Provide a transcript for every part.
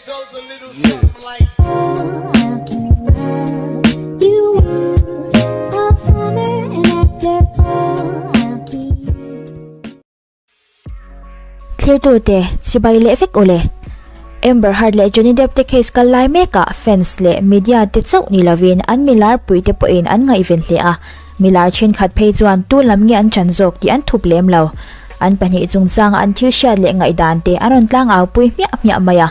Thlirtute chibai leh vek awle. Amber Heard leh Johnny Depp te case kal lai mekah fans leh media te chauh ni lovin an milar pui te pawhin an ngaihven hle a. Milar thenkhat phei chuan tu lam nge an chan zawk tih an thup lem lo. An pahnih chungchanga an thil hriat leh ngaihdan te an rawn tlang au pui hmiah hmiah mai a.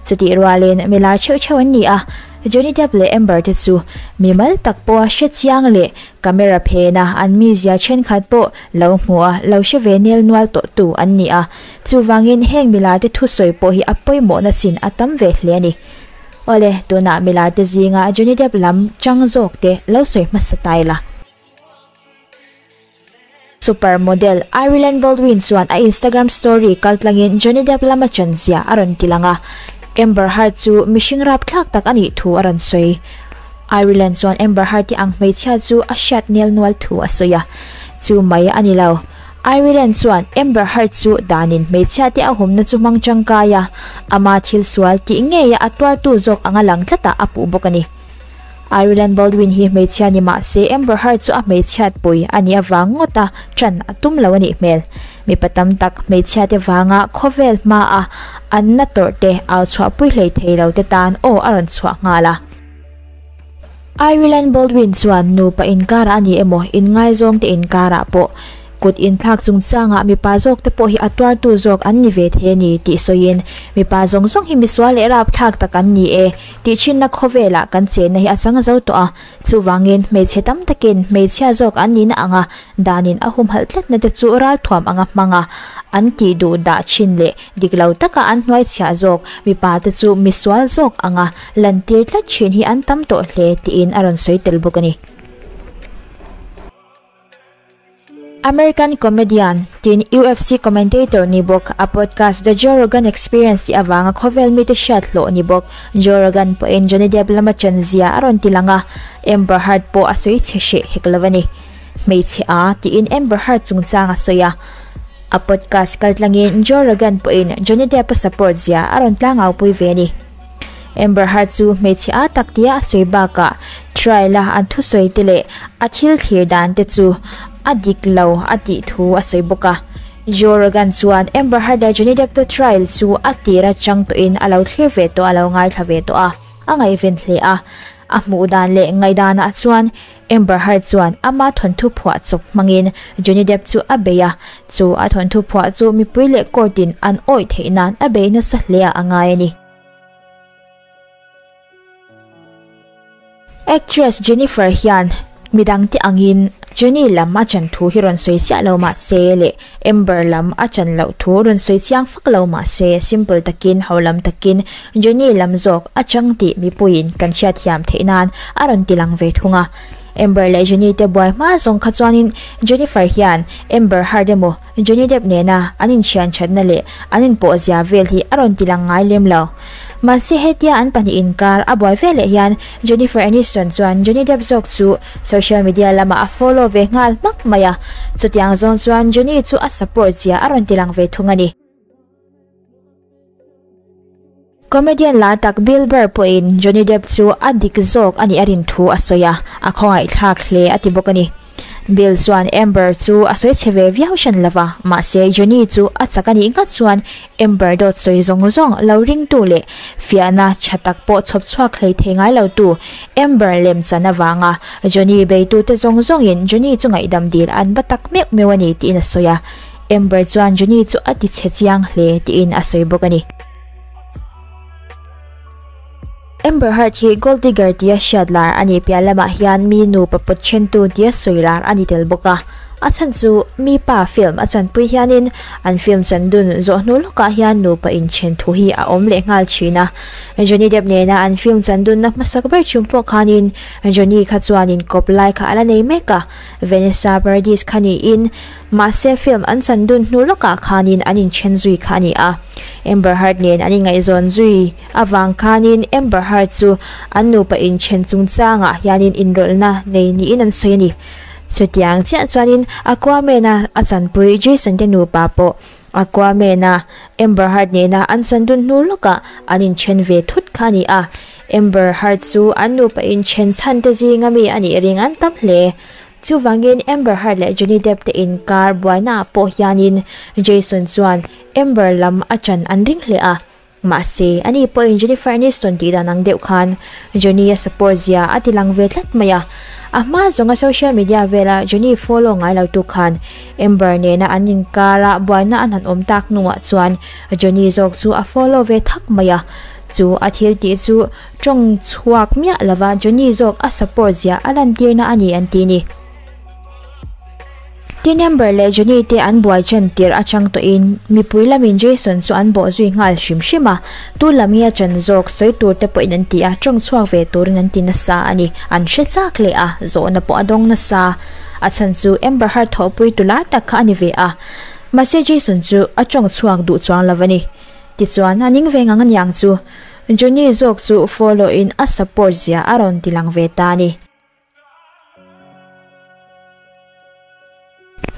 Chutih rualin milar theuh theuh an ni a, Johnny Depp leh Amber te chu mimal tak pawha hre chiang leh camera phena an mizia thenkhat pawh lo hmu a, lo hre ve nel nual tawh tu an ni a. Chuvangin heng milar te thusawi pawh hi a pawimawhna chin a tam ve hle a ni. Awle, tunah milar te zinga Johnny Depp lam chang zawk te lo sawi hmasa ta ila. Super model Ireland Baldwin chuan a Instagram story kaltlangin Johnny Depp lama chan zia a rawn ti lang a, Amber Heard chu mihring rapthlak tak a nih thu a rawn sawi. Ireland chuan Amber Heard i ang hmeichhia chu a hriat nel nual thu a sawi a, chu mai a ni lo. Ireland chuan Amber Heard chu danin hmeichhia te a humna chu hmang tangkai a, ama thil sual tih ngeia a tuartu zawk anga lang tlatah a puh bawk a ni. Ireland Baldwin hi hmeichhia ni mah se Amber Heard chu a hmeichhiat pui a nih avang ngawta ṭan a tum lo a nih hmel. Mipa tam tak hmeichhia te vanga khawvel hmaa an na tawrh te au chhuahpui hlei thei lo te tan aw a rawn chhuah nghal a. Ireland Baldwin chuan nupa inkarah a ni emaw inngaizawng te inkarah pawh kut inthlak chungchangah mipa zawk te pawh hi a tuartu zawk an ni ve thei a ni tih sawiin mipa zawng zawng hi misual leh rapthlak tak an ni e tih thinna khawvelah kan chenna hi a chang zo tawh a, chuvangin hmeichhe tam takin hmeichhia zawk an nihna anga danin a humhalh tlatna te chu ralthuam anga hmanga an tih duh dah thin leh dik lo taka an hnuaichhiah zawk mipa te chu misual zawk anga lantir tlat thin hi an tam tawh hle tiin a rawn sawi tel bawk a ni. American comedian, tin UFC commentator ni bawk, a podcast The Joe Rogan Experience tih avanga khawvel mite hriat hlawh ni bawk. Joe Rogan pawhin Johnny Depp lama chan zia a rawn ti lang a, Amber Heard pawh a sawi chhe hreh hek lo a ni. Hmeichhe a tiin Amber Heard chungchang a sawi a. A podcast kaltlangin Joe Rogan pawhin Johnny Depp a support zia a rawn tlangaupui ve a ni. Amber Heard chu hmeichhe a tak tia a sawi bakah trial a an thusawi te leh a thil thlir dan te chu a dik lo a tih thu a sawi bawk a. Joe Rogan chuan Amber Heard leh Johnny Depp te trial chu a tir atang tawhin a lo thlir ve tawh a lo ngaithla ve tawh a, a ngaihven hle a. A hmuh dan leh ngaihdanah chuan Amber Heard chuan ama thawnthu phuah chawp hmangin Johnny Depp chu a bei a, chu a thawnthu phuah chu mipui leh court in an awih theih nan a bei nasa hle ah a ngai a ni. Actress Jennifer hian midang te angin Johnny lam a chan thu hi rawn sawi chiah lo mah se leh Amber lam a chan loh thu rawn sawi chiang fak lo mah se simple takin ho lam takin Johnny lam zawk a chang tih mipuiin kan hriatthiam theih nan a rawn ti lang ve thung a. Amber leh Johnny te buai hma zawng kha chuanin Jennifer hian Amber Heard emaw Johnny Depp nena an inthian thatna leh an inpawh zia vel hi a rawn ti lang ngai lem lo. Mahse hetia an pahnih inkar a buai ve leh hian Jennifer Aniston chuan Johnny Depp zawk chu social media lamah a follow ve nghal hmak mai a, chutiang zawng chuan Johnny chu a support zia a rawn ti lang ve thung a ni. Comedian lar tak Bill Burr pawhin Johnny Depp chu a dik zawk a nih a rin thu a sawi a, a khawngaihthlak hle a ti bawk a ni. Bill chuan Amber chu a sawi chhe ve viau hran lo va, mahse Johnny chu a chak a nih nghat chuan Amber dawt sawi zawng zawng lo ringtu leh fiahna tha tak pawh chhawp chhuak hlei thei ngai lo tu Amber lem chan avanga Johnny beitute zawng zawngin Johnny chu ngaihdam dil an ba tak meuh meuh a ni tiin a sawi a. Amber chuan Johnny chu a ti chhe chiang hle tiin a sawi bawk a ni. Amber Heard hi gold digger tia hriat lar a nih piah lamah hian mi nupa pawt thentu tia sawi lar a ni tel bawk a. A chhan chu mi pa film a chanpui hianin an film chan dun zawh hnu lawkah hian nupa inthen thu hi a awm leh nghal thin a. Johnny Depp nena an film chan dunna hmasak ber chung pawh khanin Johnny kha chuanin kawp lai kha a la nei mek a, Vanessa Paradis kha niin Mahse film an chan dun hnu lawkah khanin an inthen zui kha a ni a. Amber Heard nen an inngaihzawn zui avang khanin Amber Heard chu an nupa inthen chungchangah hianin inrawlhna nei niin an sawi a ni. Chutiang chiah chuanin Aquaman-a a chanpui Jason te nupa pawh. Aquaman-a Amber Heard nena an chan dun hnu lawkah an inthen ve thut kha a ni a, Amber Heard chu an nupa inthen chhan te zinga mi a nih ring an tam hle. Chuvangin Amber Heard leh Johnny Depp te inkar buainaah pawh hianin Jason chuan Amber lam a chan an ring hle a. Mahse, ani pawhin Jennifer Aniston tih dan ang deuh khan Johnny a support zia a ti lang ve tlat mai a. A hma zawnga social media vela Johnny follow ngai lo tu khan Amber nena an inkara buaina an han awm tak hnuah chuan Johnny zawk chu a follow ve thak mai a. Chu a thil tih chu tawng chhuak miah lova Johnny zawk a support zia a lantirna a ni an ti ni. Tin Amber leh Johnny te an buai chen tirh atang tawhin mipui lamin Jason chu an bawh zui nghal hrim hrim a, tu lam nge a chan zawk sawi tur te pawhin an ti a, tawng chhuak ve turin an ti nasa a ni. An hre chak leh a, zawhna pawh a dawng nasa. A chhan chu Amber Heard thawhpui tu lar tak kha a ni ve a, mahse Jason chu a tawng chhuak duh chuang lo a ni. Tichuan a ning ve ngang aniang chu Johnny zawk chu follow in a support zia a rawn ti lang ve ta a ni.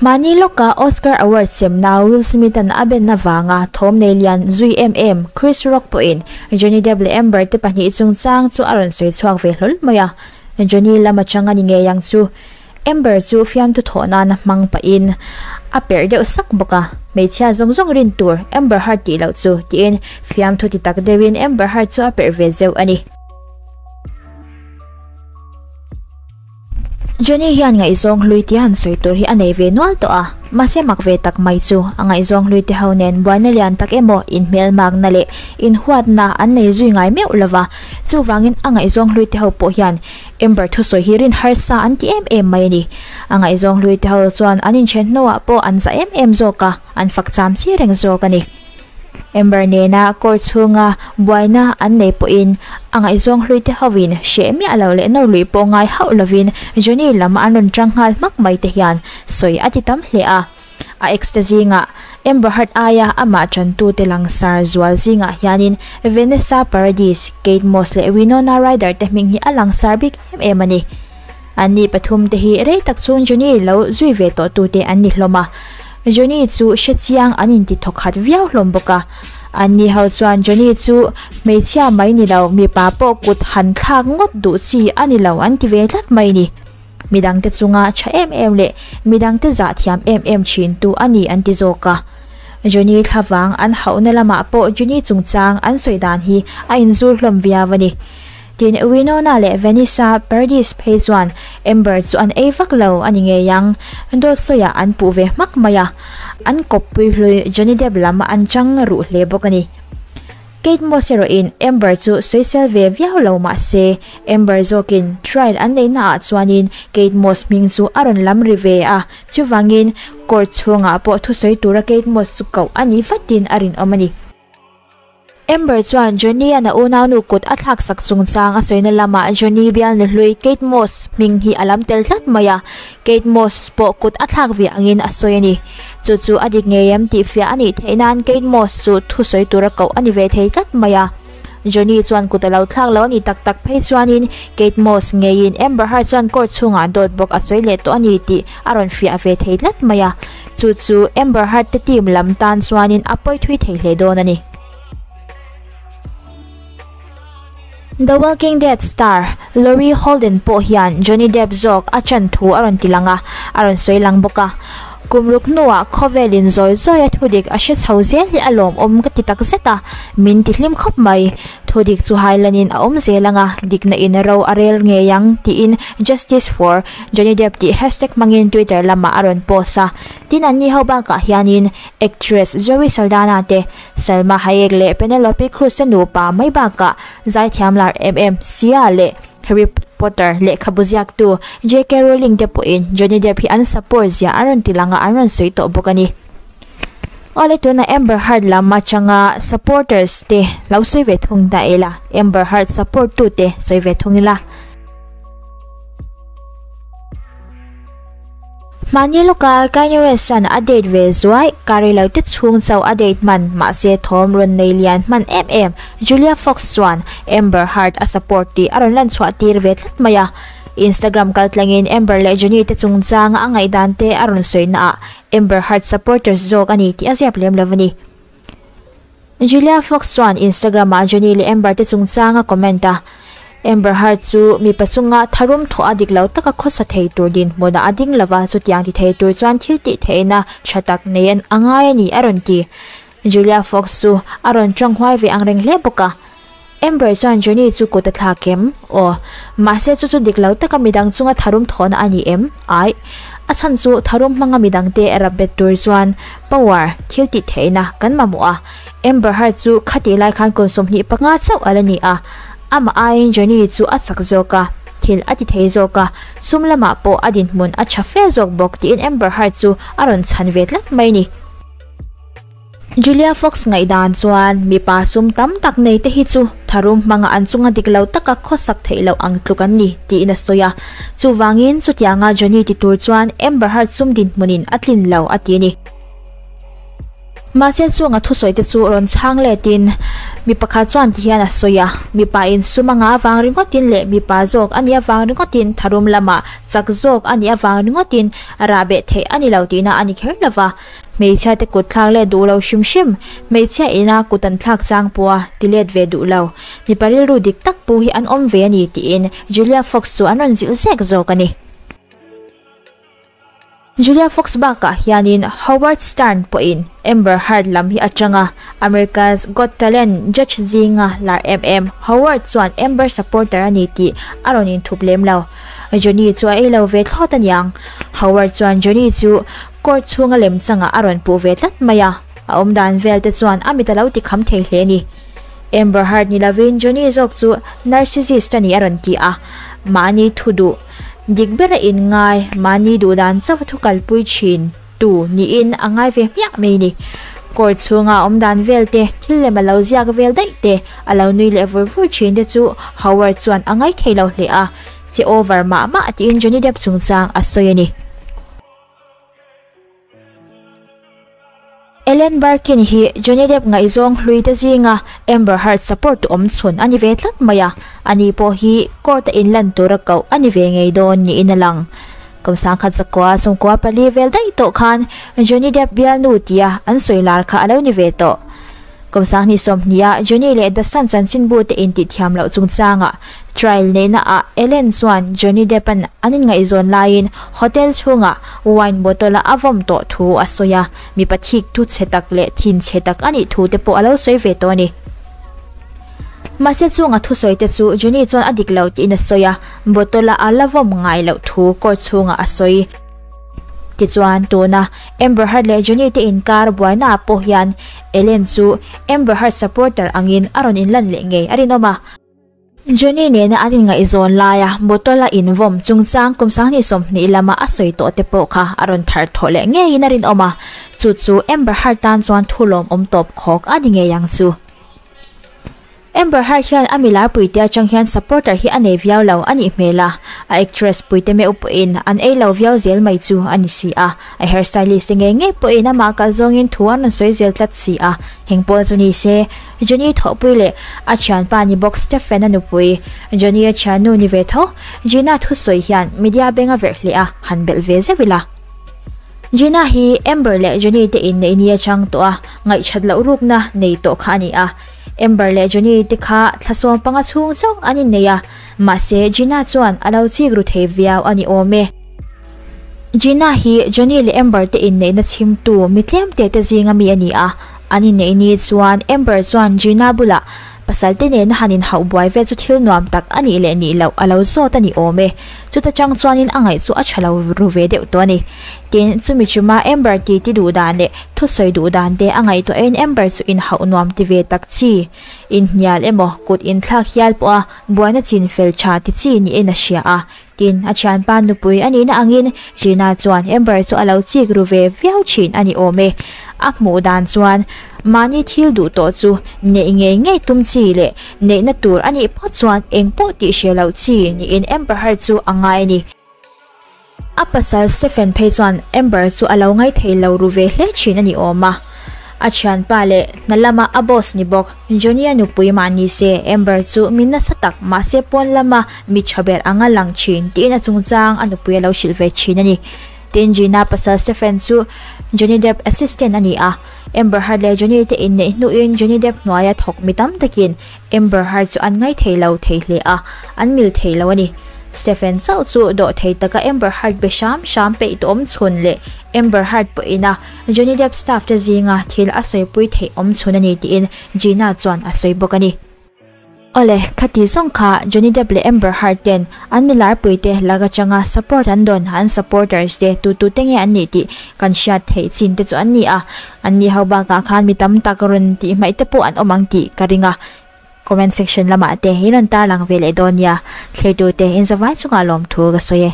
Mahni lawka Oscar Award semna Will Smith-a'n a ben avanga thawm nei lian zui em em Chris Rock pawhin Johnny Depp leh Amber te pahnih chungchang chu a rawn sawi chhuak ve hlawl mai a. Johnny lam atang a ni ngei ang chu. Amber chu fiamthu thawh nana hmang pahin a perh deuh sak bawk a. Hmeichhia zawng zawng rin tur Amber Heard tih loh chu tiin fiamthu ti tak deuhin Amber Heard chu a perh ve zeuh a ni. Johnny hian ngaihzawng hlui tia han sawi tur hi a nei ve nual tawh a, mahse mak ve tak mai chu a ngaihzawng hlui te ho nen buaina lian tak emaw inhmelmakna leh inhuatna an nei zui ngai meuh lo va, chuvangin a ngaihzawng hlui te ho pawh hian Amber thusawi hi rin harsa an ti em em mai a ni. A ngaihzawng hlui te ho chuan an inthen hnuah pawh an za em em zawk a, an fak cham chi reng zawk a ni. Amber nena court chhunga buaina an nei pawhin a ngaihzawng hlui te hovin hreh miah lo leh nawr luih pawh ngai hauh lovin Johnny lam an rawn tang nghal hmak mai te hian sawi a ti tam hle a. A ex te zingah Amber Heard aia amah tantute langsar zual zingah hianin Vanessa Paradis, Kate Moss leh Winona Ryder te hming hi a langsar bik em em a ni. Anni pathum te hi rei tak chhung Johnny lo zui ve tawh tute an ni hlawm a. Johnny chu hre chiang an inti thawk khat viau hlawm bawk a. Anni ho chuan Johnny chu hmeichhia mai ni lo mipa pawh kut han thlak ngawt duh chi a ni lo an ti ve tlat mai ni. Midangte chunga tha em em leh midangte zah thiam em em thin tu a ni an ti zawk a. Johnny thlavang an hauhna lamah pawh Johnny chungchang an sawi dan hi a inzur hlawm viau a ni. Tin, Winona leh Vanessa Paradis phei chuan Amber chu an ei vak lo a ni ngei ang. Dawt sawiah an puh ve hmak mai a, an kawppui hlui Johnny Depp lam an chang ruh hle bawk a ni. Kate Moss erawhin Amber chu sawisel ve viau lo mah se, Amber zawkin trial an neihna ah chuanin Kate Moss hming chu a rawn lam ri ve a, chuvangin court chhungah pawh thusawi tura Kate Moss chu koh a ni vatin a rinawm a ni. Amber chuan Johnny-a'n a unaunu kut a thlaksak chungchang a sawina lamah Johnny bialnu hlui Kate Moss hming hi a lam tel tlat mai a, Kate Moss pawh kut a thlak ve angin a sawi a ni. Chu chu a dik ngei em tih fiah a nih theih nan Kate Moss chu thusawi tura koh a ni ve thei tlat mai a. Johnny chuan kut a lo thlak lo a ni tak tak phei chuanin Kate Moss ngeiin Amber Heard chuan court chhungah dawt bawk a sawi leh tawh a ni tih a rawn fiah ve thei tlat mai a. Chu chu Amber Heard te team lam tan chuanin a pawi thui thei hle dawn a ni. The Walking Dead star Laurie Holden pawh hian Johnny Depp zawk a chan thu a rawn ti lang a, a rawn sawi lang bawk a. Kum ruk hnuah khawvelin zawi zawi a thudik a hre chho zel hi a lawmawm ka ti tak zet a, min ti hlim khawp mai. Thudik chu hailanin a awm zel ang a, dikna in ro a rel ngei ang tiin Justice for Johnny Depp tih hashtag hmangin Twitter lamah a rawn post a. Tin anni ho bakah hianin actress Zoe Saldana te, Salma Hayek leh Penelope Cruz te nupa mai bakah zaithiam lar em em Sia leh Harry Potter lehkhabu ziaktu JK Rowling te pawhin Johnny Depp hi an support zia an rawn ti lang a, an rawn sawi tawh bawk a ni. Awle tuna Amber Heard lam atanga supporters te lo sawi ve thung ta ila, Amber Heard support tute sawi ve thung ila. Mahni lawka Kanye West chuan a date ve zuai, ka rei lo te chhung chauh a date hman, mahse thawm rawn nei lian hman em em Julia Fox chuan Amber Heard a support tih a rawn lan chhuah tir ve tlat mai a. Instagram kaltlangin Amber leh Johnny te chungchanga a ngaihdan te a rawn sawi naah Amber Heard supporters zawk a ni tih a ziap lem lo a ni. Julia Fox chuan Instagram ah Johnny leh Amber te chungchang a comment a, Amber Heard chu mipa chunga tharum thawh a dik lo taka khawsa thei tur dinhmunah a ding lova chutiang ti thei tur chuan thil tih theihna tha tak nei a ngai a ni a rawn ti. Julia Fox chu a rawn tawng huai ve angreng hle bawk a. Amber chuan Johnny chu kut a thlak em? Aw. Mahse chu chu dik lo taka midang chunga tharum thawhna a ni em? Aih. A chhan chu tharum hmanga midangte rap bet tur chuan power, thil tih theihna, kan mamawh a. Amber Heard chu khatih lai khan kum 25 chauh a la ni a. Amah aiin Johnny chu a chak zawk a, thil a ti thei zawk a, sum lamah pawh a dinhmun a tha fe zawk bawk tiin Amber Heard chu a rawn chhan ve tlat mai ni. Julia Fox ngaihdan chuan mipa sum tam tak nei te hi chu tharum hmanga an chunga dik lo taka khawsak theih loh ang tluk an ni tiin a sawi a. Chuvangin chutianga Johnny ti tur chuan Amber Heard sum dinhmunin a tlin lo a ti a ni. Mahse chunga thusawi te chu rawn chhang letin mi pakhat chuan ti hian a sawi a, mipa in sum anga avang ringawtin leh mipa zawk a nih avang ringawtin tharum lamah chak zawk a nih avang ringawtin rahbeh theih a ni lo tihna a ni kher lova. Hmeichhia te kut thlak let duh lo hrim hrim, hmeichhia ina kut an thlak chang pawha ti let ve duh lo. Mipa rilru dik tak pu hi an awm ve a ni tiin Julia Fox chu an rawn zilh zek zawk a ni. Julia Fox bakah hianin Howard Stern pawhin Amber Heard lam hi a chang a, America's Got Talent judge zinga lar em em Howard chuan Amber supporter a ni tih a rawn inthup lem lo. Johnny chu a ei lo ve thlawt a niang. Howard chuan Johnny chu Court chhunga lem changah a rawn puh ve tlat mai a, a awm dan vel te chuan a mit a lo ti kham thei hle a ni. Amber Heard ni lovin Johnny zawk chu narcissist a ni a rawn ti a, mahni thu duh, dik bera inngai, mahni duh dan chauh a thu kalpui thin tu niin a ngai ve hmiah mai a ni. Court chhunga a awm dan vel te, thil lem a lo ziak vel daih te, a lo nui leh vur vur thin te chu Howard chuan a ngai thei lo hle a, che over mah mah tiin Johnny Depp chungchang a sawi a ni. Ellen Barkin hi Johnny Depp ngaihzawng hlui te zinga Amber Heard support tu awm chhun a ni ve tlat mai a, ani pawh hi court a inlan tura koh a ni ve ngei dawn niin a lang. Kum 1994 vel daih tawh khan Johnny Depp bialnu tia an sawi lar kha a lo ni ve tawh. Kum 2020 ah Johnny leh The Sun chanchinbu te intihthiam loh chungchangah trial neihna ah Ellen chuan Johnny Depp an an inngaihzawn laiin hotel chhungah wine bottle a a vawm tawh thu a sawi a, mipa thik thu chhe tak leh thin chhe tak a nih thu te pawh a lo sawi ve tawh a ni. Mahse chunga thusawi te chu Johnny chuan a dik lo tiin a sawi a, bottle a a la vawm ngai loh thu court chhungah a sawi. Tichuan, tuna Amber Heard leh Johnny te inkar buainaah pawh hian Ellen chu Amber Heard supporter angin a rawn inlan leh ngei a rinawm a. Johnny nena an inngaihzawn laia bottle a invawm chungchang kum 2020 lama a sawi tawh te pawh kha a rawn thar thawh leh ngeiin a rinawm a, chu chu Amber Heard tan chuan thu lawmawm tawp khawk a ni ngei ang chu. Amber Heard hian a milar puite atang hian supporter hi a nei viau lo a nih hmel a, a actress puite meuh pawhin an ei lo viau zel mai chu a ni si a, a hairstylist te ngei ngei pawhin amah kal zawngin thu an rawn sawi zel tlat si a, heng pawh chu ni se, Johnny thawhpui leh a thianpa ni bawk Stephen-a nupui, Johnny-a thiannu ni ve tho, Gina thusawi hian media beng a verh hle a, han belh ve zeuh ila. Gina hi Amber leh Johnny te inneih ni atang tawh a ngaihchat loh rukna nei tawh kha a ni a. Amber leh Johnny te kha thla 15 chhung chauh an innei a, mahse Gina chuan a lo chik ru thei viau a ni awm e. Gina hi Johnny leh Amber te inneihna chhimtu mi tlem te te zinga mi a ni a, an inneih ni chuan Amber chuan Gina bulah pasal te nena han inhauh buai vel chu thil nuam tak a nih leh nih loh a lo zawt a ni awm e. Chuta chang chuanin a ngaih chu a tha lo ru ve deuh tawh a ni. Tin, chumi chuma Amber ti ti duh dan leh thusawi duh dan te a ngaihtuahin Amber chu inhauh nuam ti ve tak chi, inhnial emaw kut inthlak hial pawha buaina chin fel tha ti chi niin a hria a. Tin, a thianpa nupui a nihna angin Gina chuan Amber chu a lo chik ru ve viau thin a ni awm e. A hmuh dan chuan mahni thil duh tawh chu neih ngei ngei tum chi leh neihna tur a nih phawt chuan eng pawh tih hre loh chi niin Amber Heard chu a ngai a ni. A pasal Stephen phei chuan Amber chu a lo ngaithei lo ru ve hle thin a ni awm a. A thianpa leh hna lama a boss ni bawk Johnny-a nupui mah ni se Amber chu mi nasa tak mahse pawn lama mi tha ber anga lang thin tiin a chungchang a nupui a lo hrilh ve thin a ni. Tin, Gina pasal Stephen chu Johnny Depp assistant a ni a, Amber Heard leh Johnny te inneih hnuin Johnny Depp hnuaia thawk mi tam takin Amber Heard chu an ngaithei lo thei hle a, an mil thei lo a ni. Stephen chauh chu dawh thei taka Amber Heard be hram hram peih tawh awm chhun leh Amber Heard pawhin a Johnny Depp staff te zinga thil a sawipui theih awm chhun a ni tiin Gina chuan a sawi bawk a ni. Awle, khati zawng kha Johnny Depp leh Amber Heard ten an milarpui te lak atanga support an dawn an supporters te tu tu te nge an nih tih kan hriat theih chin te chu an ni a, an ni ho bakah khan mi tam tak rawn tih hmaih te pawh an awm ang tih ka ring a, comment section lamah te in rawn tarlang ve leh dawn nia, thlertute inzavai chungah lawmthu ka sawi e.